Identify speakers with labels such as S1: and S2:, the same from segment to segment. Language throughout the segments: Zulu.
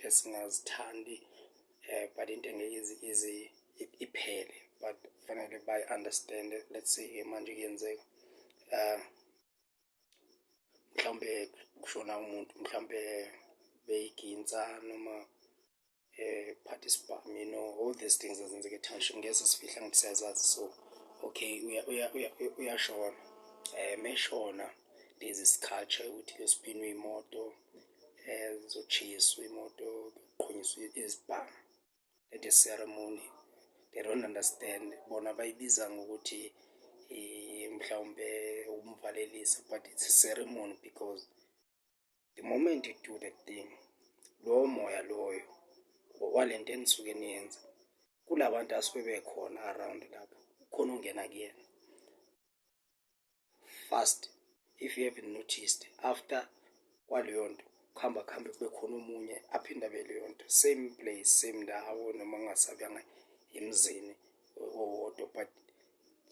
S1: esingazithandi, but into engeke ize iphele, but kufanele bayi-understand. Let's say-ke manje kuyenzeka, mhlawumbe kushona umuntu, mhlawumbe beyiginsa noma phatha isibhamu, all these things ezenzeka e-township, ngeke sesifihle, angithi siyazazi. So okay, uyashona. Meshona, there's this culture ukuthi kuyospinwa iy'moto, zizotshiswa iy'moto, kuqhunyiswe izibhamu. That is ceremony. They don't understand bona, bayibiza ngokuthi mhlawumbe ukumvalelisa, but it's a ceremony because the moment you do that thing, lowo moya loyo walento enisuke niyenza kula bantu asuke bekhona around lapho, khona ongena kuyena fast. If you haven't noticed, after kwaleyo nto kuhamba kuhambe kube khona omunye aphinde abe leyo nto, same place, same ndawo, noma kungasabanga emzini owodwa, but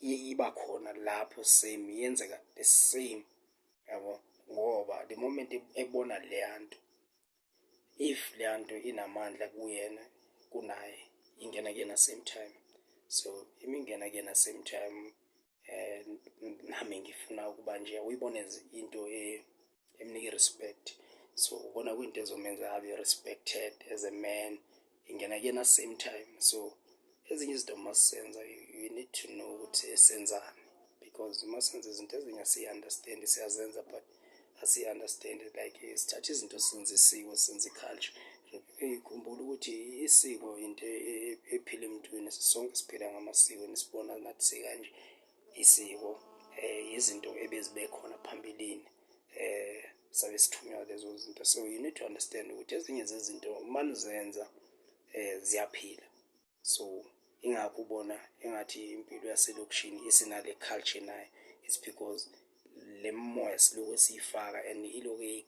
S1: iba khona lapho, same, yenzeka the same, yabo, ngoba the moment ebona leya nto, if leya nto inamandla kuyena kunaye, ingena kuyena same time. So imingena kuyena same time, nami ngifuna ukuba nje uyibone as into emnika i-respect. So ubona kuyinto ezomenza abe respected as a man, ingena kuyena same time. So ezinye izinto masisenza, you need to know ukuthi senzani, because uma senza izinto ezinye asiyi-understand. Siyazenza but asiyi-understand. Like sithatha izinto, senze isiko, senze i-culture. Khumbula ukuthi isiko into ephila emntwini. Sonke siphila ngamasiko, nisibona nathi sikanje. Isiko izinto ebezibe khona phambilini, sabe sithunywa lezo zinto. So you need to understand ukuthi ezinye zezinto uma nizenza, ziyaphila. So ingakho ubona engathi impilo yaselokishini isinale culture nayo. It's because le moya siloku siyifaka and iloku.